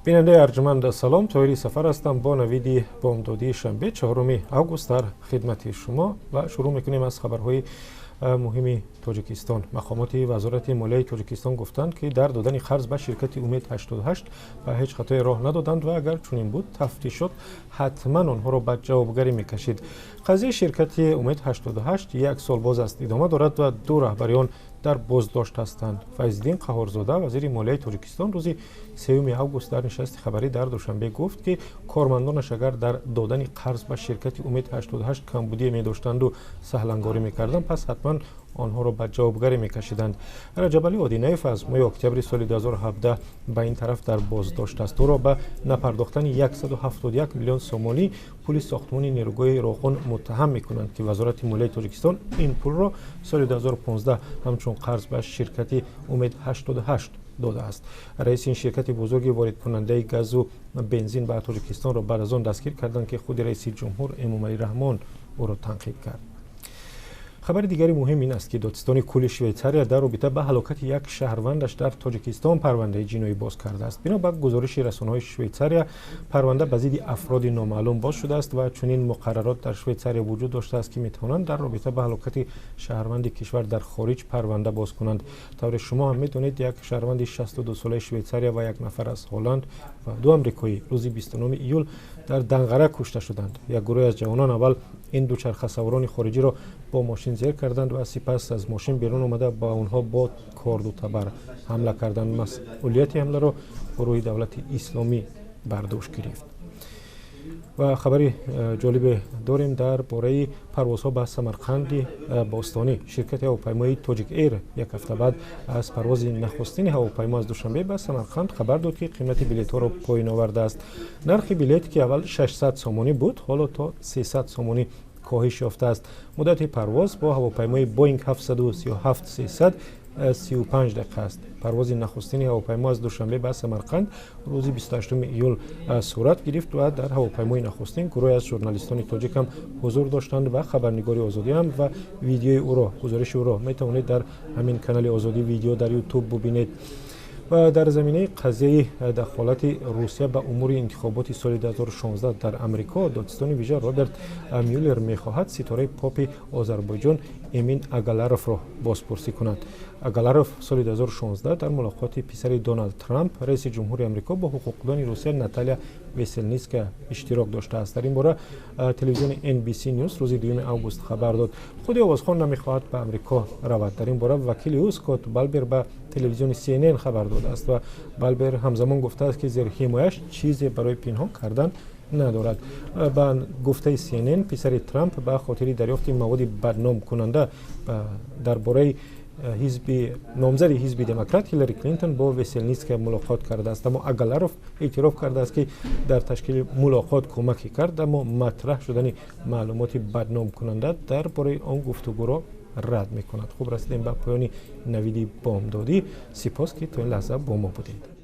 Бинандаи арҷманд, салом. Тоҳири Сафар ҳастам бо навиди бомдодии шанбе, 4 август, дар хидмати шумо ва шурӯъ мекунем аз хабарҳои муҳими Тоҷикистон. Мақомоти Вазорати молияи Тоҷикистон гуфтанд, ки дар додани қарз ба ширкати Умед 88 ба ҳеҷ хатое роҳ надоданд ва агар чунин буд, тафтишот ҳатман онҳоро ба ҷавобгарӣ мекашид. Қазияи ширкати Умед 88 як сол боз аст идома дорад ва ду раҳбари он дар боздошт ҳастанд. Файзиддин Қаҳҳорзода, вазири молияи Тоҷикистон, рӯзи 3 август дар нишасти хабарӣ дар Душанбе гуфт, ки кормандонаш агар дар додани қарз ба ширкати Умед 88 камбудие медоштанду саҳлангорӣ мекарданд, пас ҳатман онҳоро ба ҷавобгарӣ мекашиданд. Раҷабалӣ Одинаев аз моҳи октябри соли 2017 ба ин тараф дар боздошт аст. Ӯро ба напардохтани 171 миллион сомонӣ пули сохтмони нерӯгоҳи Роғун муттаҳам мекунанд, ки Вазорати молияи Тоҷикистон ин пулро соли 2015 ҳамчун қарз ба ширкати Умед 88 додааст. Раиси ин ширкати бузурги воридкунандаи газу бензин ба Тоҷикистонро баъд аз он дастгир карданд, ки худи раиси ҷумҳур Эмомалӣ Раҳмон ӯро танқид кард. Хабари дигари муҳим ин аст, ки додситони кулли Швейтсария дар робита ба ҳалокати як шаҳрвандаш дар Тоҷикистон парвандаи ҷиноӣ боз кардааст. Бино ба гузориши расонаҳои Швейтсария, парванда ба зидди афроди номаълум боз шудааст ва чунин муқаррарот дар Швейтсария вуҷуд доштааст, ки метавонанд дар робита ба ҳалокати шаҳрванди кишвар дар хориҷ парванда боз кунанд. Тавре шумо ҳам медонед, як шаҳрванди 62-солаи Швейтсария ва як нафар аз Ҳолланд ва ду амрикоӣ рӯзи 29 июл дар Данғара кушта шуданд. Як гурӯҳе аз ҷавонон аввал ин дучархасаворони хориҷиро бо мошин зер карданд ва сипас аз мошин берун омада ба онҳо бо корду табар ҳамла карданд. Масъулияти ҳамларо гурӯҳи Давлати Исломӣ бар дӯш гирифт. Ва хабари ҷолибе дорем дар бораи парвозҳо ба Самарқанди бостонӣ. Ширкати ҳавопаймоии Тоҷик Эйр як ҳафта баъд аз парвози нахустини ҳавопаймо аз Душанбе ба Самарқанд хабар дод, ки қимати билетҳоро поён овардааст. Нархи билет, ки аввал 600 сомонӣ буд, ҳоло то 300 сомонӣ коҳиш ёфтааст. Муддати парвоз бо ҳавопаймои Боинг 737-300 35 дақиқа аст. Парвози нахустини ҳавопаймо аз Душанбе ба Самарқанд рӯзи 28 июл сурат гирифт ва дар ҳавопаймои нахустин гурӯҳе аз журналистони тоҷик ҳам ҳузур доштанд ва хабарнигори Озодӣ ҳам, ва видеои ӯро, гузориши ӯро метавонед дар ҳамин канали Озодӣ Видео дар Ютуб бубинед. Ва дар заминаи қазияи дахолати Русия ба умури интихоботи соли 2016 дар Амрико, додситони вижа Роберт Мюллер мехоҳад ситораи попи Озарбойҷон Эмин Агаларовро бозпурсӣ кунад. Агаларов соли 2016 дар мулоқоти писари Доналд Трамп, раиси ҷумҳури Амрико, бо ҳуқуқдони Русия Наталия Веселницкая иштирок доштааст. Дар ин бора телевизиони NBC News рӯзи 2 август хабар дод. Худи овозхон намехоҳад ба Амрико равад. Дар ин бора вакили ӯ Скотт Балбер ба телевизиони CNN хабар додааст ва Балбер ҳамзамон гуфтааст, ки зерҳимояш чизе барои пинҳон кардан надорад. Ба гуфтаи CNN, писари Трамп ба хотири дарёфти маводи бадномкунанда дар бораи ҳизби номзади ҳизби Демократ Ҳиллари Клинтон бо Веселницкая мулоқот кардааст. Аммо Агаларов эътироф кардааст, ки дар ташкили мулоқот кӯмаке кард, аммо матраҳ шудани маълумоти бадномкунанда дар бораи он гуфтугӯро рад мекунад. Хуб, расидем ба поёни навиди бомдодӣ. Сипос, ки то ин лаҳза бо мо будед.